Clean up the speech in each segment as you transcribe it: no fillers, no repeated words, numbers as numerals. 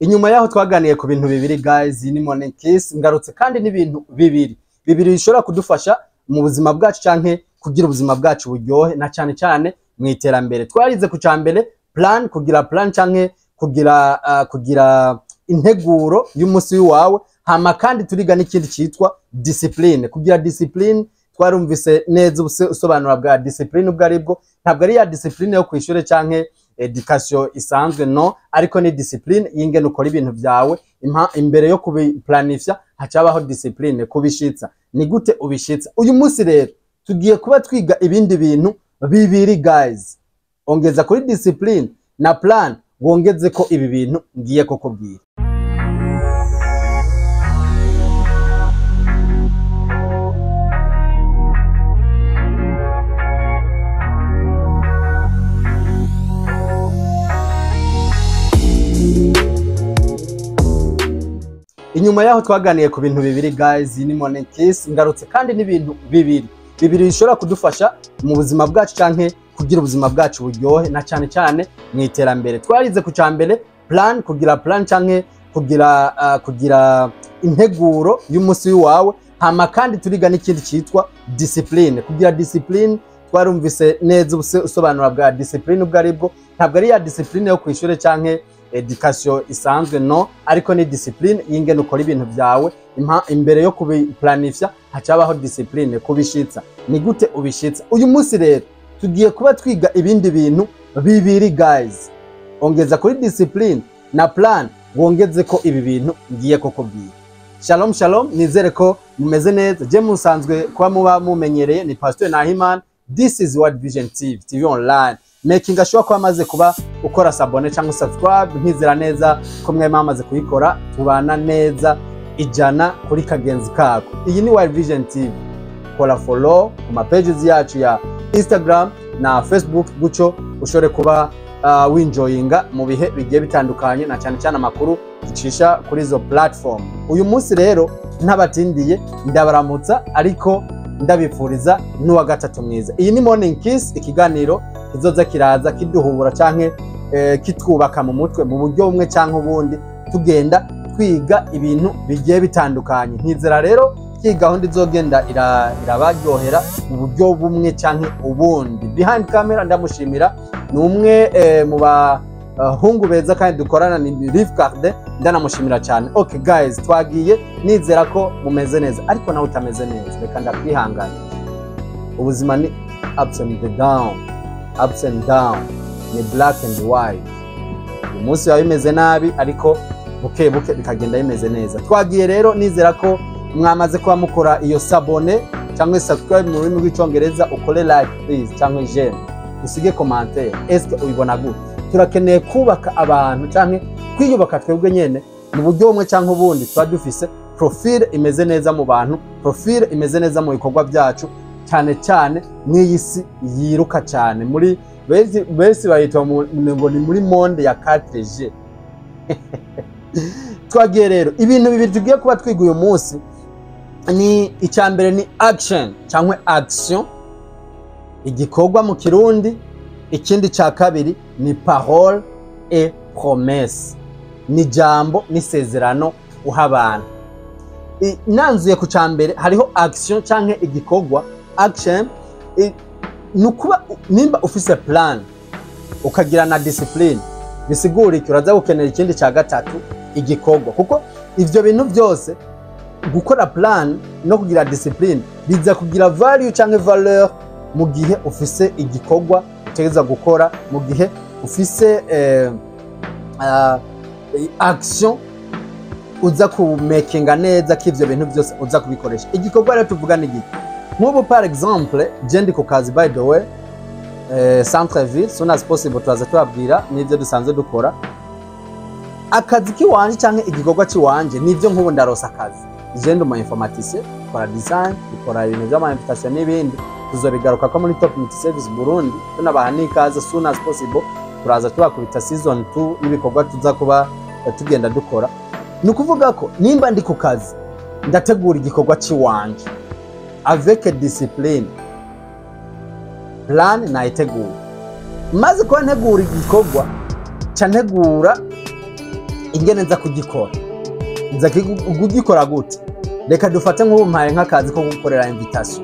Inyuma yaho twaganiye ku bintu bibiri, guys. Ni Morning Kiss ngarutse kandi n'ibintu bibiri bibiri bishobora kudufasha mu buzima bwacu canke kugira ubuzima bwacu buryohe, na cyane cyane mu iterambere. Twarize ku cambere plan, kugira plan canke kugira integuro y'umunsi wawe. Hama kandi turiga n'ikindi citwa discipline, kugira discipline. Twarumvise neza ubusobanuro bwa discipline ubwo aribwo. Ntabwo ari ya discipline yo kwishure canke education isanzwe, no, ariko ni discipline y'ingene ukora ibintu vyawe. Imbere yo kubiplanifya hacabaho discipline kubishitsa. Ni gute ubishitsa? Uyu munsi rero tugiye kuba twiga ibindi bintu bibiri, guys. Ongeza kuri discipline na plan, wongeze ko ibi bintu ngiye kukubwira. Inyuma yaho twaganiye ku bintu bibiri, guys. Ni Morning Kiss ngarutse kandi n'ibintu bibiri bibiri bishobora kudufasha mu buzima bwacu canke kugira ubuzima bwacu buryohe, na cyane cyane mu iterambere. Twarize ku cambere plan, kugira plan canke kugira integuro y'umunsi wawe. Hama kandi turiga n'ikindi citwa discipline, kugira discipline. Twarumvise neza ubusobanuro bwa discipline ubwo aribwo. Ntabwo ari ya discipline yo kwishure canke education isanzwe, no, ariko ni discipline y'ingene ukora ibintu vyawe. Imbere yo kubiplanifya hacabaho discipline kubishitsa. Ni gute ubishitsa? Uyu munsi rero tugiye kuba twiga ibindi bintu bibiri, guys. Ongeza kuri discipline na plan, wongeze ko ibi bintu ngiye kukubwira. Shalom shalom, nizere ko mumeze neza. Je musanzwe kuba muba mumenyereye ni Pastor Nahimana. This is World Vision TV, TV online. Making sure ko amaze kuba ukora s'abonner cyangwa subscribe. Nkizera neza ko mwe mwamaze kuyikora, tubana neza ijana kuri kagenzi kako. Iyi ni World Vision TV. Kora follow ku ma pages yacu ya Instagram na Facebook, gutyo ushobore kuba winjoyinga mu bihe bigiye bitandukanye, na cyane cyane amakuru ducisha kuri izo platform. Uyu munsi rero ntabatindiye, ndabaramutsa ariko ndabifuriza n'uwa gatatu mwiza. Iyi ni Morning Kiss, ikiganiro kizoza kiraza kiduhubura canke kitwubaka mu mutwe mu buryo bumwe canke ubundi, tugenda twiga ibintu bigiye bitandukanye. Nkizera rero iyi gahunda izogenda irabaryohera mu buryo bumwe canke ubundi. Behind camera ndamushimira, ni umwe mu bahungu beza kandi dukorana, ni Rive Carde, ndanamushimira cyane. Okay guys, twagiye. Nizera ko mumeze neza, ariko nawe utameze neza reka ndakwihangana. Ubuzima ni ups and down, ups and down, ni black and white. Uyu munsi biba bimeze nabi, ariko buke buke bikagenda bimeze neza. Twagiye rero, nizera ko mwamaze kuba mukora iyo s'abonner cyangwa subscribe mu rurimi rw'icyongereza. Ukore like please, cyangwa j'aime, usige commentaire. Eske ubibona gute? Turakeneye kubaka abantu cyangwa kwiyubaka twebwe nyene mu buryo bumwe cyangwa ubundi, tuba dufise profile imeze neza mu bantu, profile imeze neza mu bikorwa byacu, cyane cyane mw'iyi si yiruka cyane. Muri benshi bayitwa ngo ni muri monde ya 4G. Twagiye rero, ibintu bibiri tugiye kuba twiga uyu munsi ni: icya mbere ni action cyangwa action, igikorwa mu Kirundi. Ikindi cya kabiri ni parole et promesse, ni jambo n'isezerano uha abantu. Nanzuye ku cya mbere, hariho action cyangwa igikorwa. Action ni ukuba nimba ufise plan ukagira na discipline, bisigura iki? Uraza gukenera ikindi cya gatatu, igikorwa, kuko ivyo bintu byose, gukora plan no kugira discipline, biza kugira value cyangwa valeur mu gihe ufise igikorwa utegerezwa gukora, mu gihe ufise action uza kumakinga neza ko ivyo bintu byose uza kubikoresha. Igikorwa rero tuvuga ni giki? Nk'ubu par exemple je ndi ku kazi, by the way, centre ville. Soon as possible turaza tubabwira n'ivyo dusanzwe dukora. Akazi kiwanje canke igikorwa ciwanje nivyo, nk'ubu ndarosa akazi. Je ndi umu informaticien, dukora design, dukora ibintu vy'ama invitation n'ibindi, tuzobigaruka ko muri Top Multi Service Burundi. Tunabaha n'ikaze, soon as possible turaza tubakubita season 2 n'ibikorwa tuza kuba tugenda dukora. Ni ukuvuga ko nimba ndi ku kazi, ndategura igikorwa ciwanje avec discipline, plan nayitegura. Maze kuba ntegura igikorwa, ca ntegura Ingene nza kugikora, nza kugikora gute? Reka dufate nk'ubu mpaye nk'akazi ko gukorera invitation.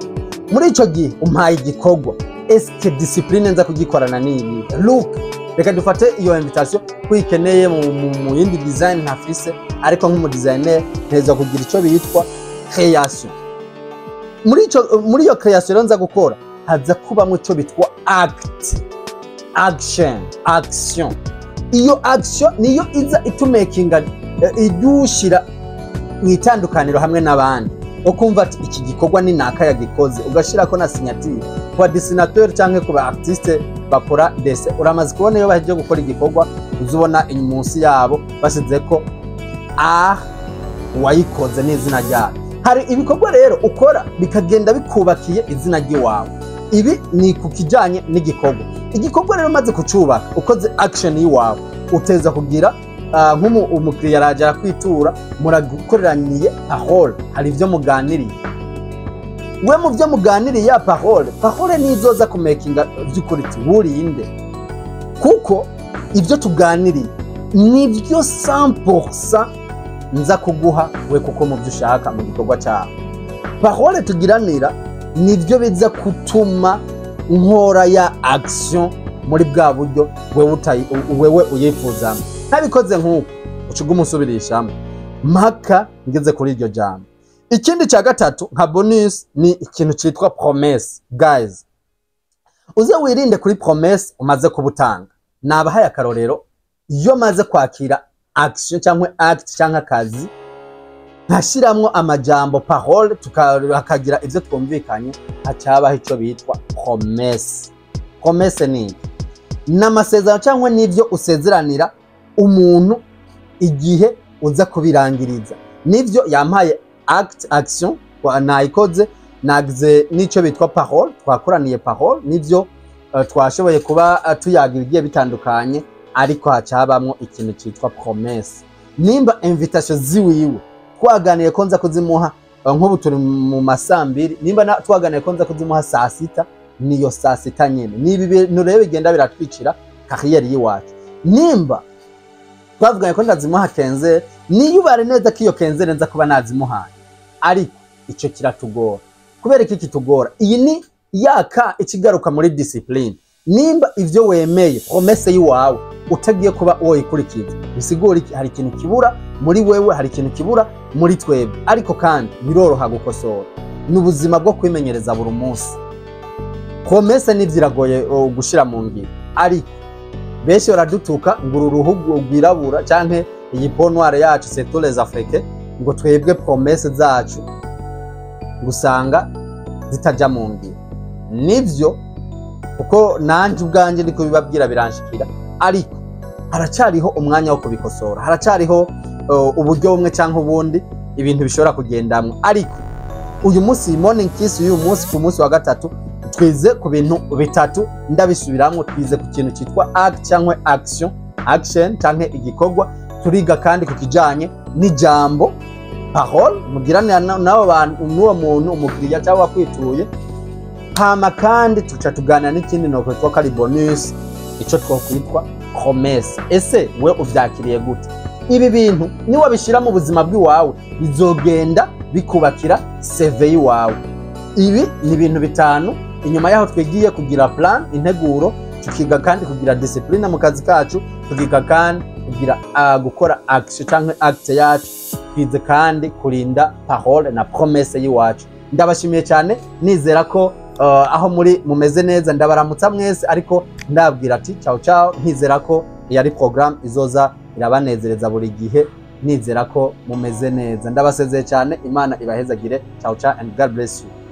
Muri ico gihe umpaye igikorwa, eske discipline nza kugikorana niyi? Look, reka dufate iyo invitation ko ikeneye mu yindi design ntafise, ariko nk'umu designer nteza kugira ico bitwa création. Muri iyo création rero nza gukora, haza kubamwo ico bitwa act, action, action. Iyo action niyo iza itumakinga, idushira mu itandukaniro hamwe n'abandi, ukumva ati iki gikorwa ni naka yagikoze, ugashirako na signature. Ku ba dessinateur canke ku ba artiste bakora dessin, uramaze kubona iyo bahejeje gukora igikorwa, uzubona munsi yabo basizeko a uwayikoze n'izina ryabo. Hari ibikorwa rero ukora bikagenda bikubakiye izina ry'iwawe. Ibi ni ku kijanye n'igikorwa. Igikorwa rero umaze kucubaka, ukoze action y'iwawe, uteza kugira nk'umu umukiriya araje arakwitura, murakoreraniye parole, hari ivyo muganiriye. We mu byo muganiriye, ya parole nizoza kumakinga vy'ukuri ati wurinde, kuko ibyo tuganiriye nibyo 100% nza kuguha we, kuko mu byo ushaka mu gikorwa cyawe, parole tugiranira nibyo biza gutuma nkora ya action muri bwa buryo wewe wewe uyifuzamo. Ntabikoze nk'uko uca umusubirishamo mpaka ngeze kuri iryo jambo. Ikindi cya gatatu nka bonus ni ikintu cyitwa promesse. Guys, uze wirinde kuri promesse umaze kubutanga. Nabahaye akarorero: iyo maze kwakira action cyangwa act cyangwa akazi, nkashiramwo amajambo parole, hakagira ivyo twumvikanye, hacabaho ico bitwa promesse. Promesse ni iki? Ni amasezerano cyangwa n'ivyo usezeranira umuntu igihe uza kubirangiriza. Nivyo yampaye act, action nayikoze, nagize n'ico bitwa parole, twakoraniye parole, nivyo twashoboye kuba tuyaga ibigiye bitandukanye, ariko haca habamwo ikintu citwa promesse. Nimba invitation ziwiwe twaganiye ko nza kuzimuha, nk'ubu turi mu masambiri, nimba twaganiye ko nza kuzimuha saa 6, niyo saa 6 nyene. Ni ibi bintu rero bigenda biratwicira carrière y'iwacu. Nimba twavuganye ko ndazimuha 15, niyo ubare neza ko iyo 15 nza kuba nazimuhaye, ariko ico kiratugora. Kubera iki kitugora? Iyi ni yaka ikigaruka muri discipline. Nimba ivyo wemeye, promesse yiwawe, utagiye kuba woyikurikiza, bisigura iki? Hari ikintu kibura muri wewe, hari ikintu kibura muri twebwe. Ariko kandi biroroha gukosora, ni ubuzima bwo kwimenyereza buri munsi. Promesse nivyo iragoye gushira mu ngiro, ariko benshi baradutuka ngo uru ruhu rwirabura canke iyi peau noire yacu, c'est tous les Africains, ngo twebwe promesse zacu gusanga zitaja mu ngiro. Nivyo, kuko nanje ubwanje ndiko bibabwira biranshikira, ariko haracariho umwanya wo kubikosora, haracariho uburyo bumwe canke ubundi ibintu bishobora kugendamwo. Ariko uyu munsi, Morning Kiss uyu munsi, ku munsi wa gatatu, twize ku bintu bitatu. Ndabisubiramwo: twize ku kintu cyitwa act cyangwa action, action canke igikorwa. Turiga kandi ku kijanye n'ijambo parole mugiranira n'abo bantu, n'uwo muntu umukiriya cyangwa wakwituye. Hama kandi tuca tuganira n'ikindi nokwitwa ko ari bonus, ico twokwitwa promesse. Ese we uvyakiriye gute ibi bintu? Niwabishira mu buzima bw'iwawe, bizogenda bikubakira CV y'iwawe. Ibi ni ibintu bitanu. Inyuma yaho twigiye kugira plan, integuro, tukiga kandi kugira discipline mu kazi kacu, tukiga kandi kugira gukora action canke acte yacu, twize kandi kurinda parole na promesse y'iwacu. Ndabashimiye cyane, nizera ko aho muri mumeze neza. Ndabaramutsa mwese, ariko ndabwira ati ciao ciao, nkizera ko iyi ari programme izoza irabanezereza buri gihe, nizera ko mumeze neza. Ndabasezeye cyane, Imana ibahezagire. Ciao ciao and God bless you.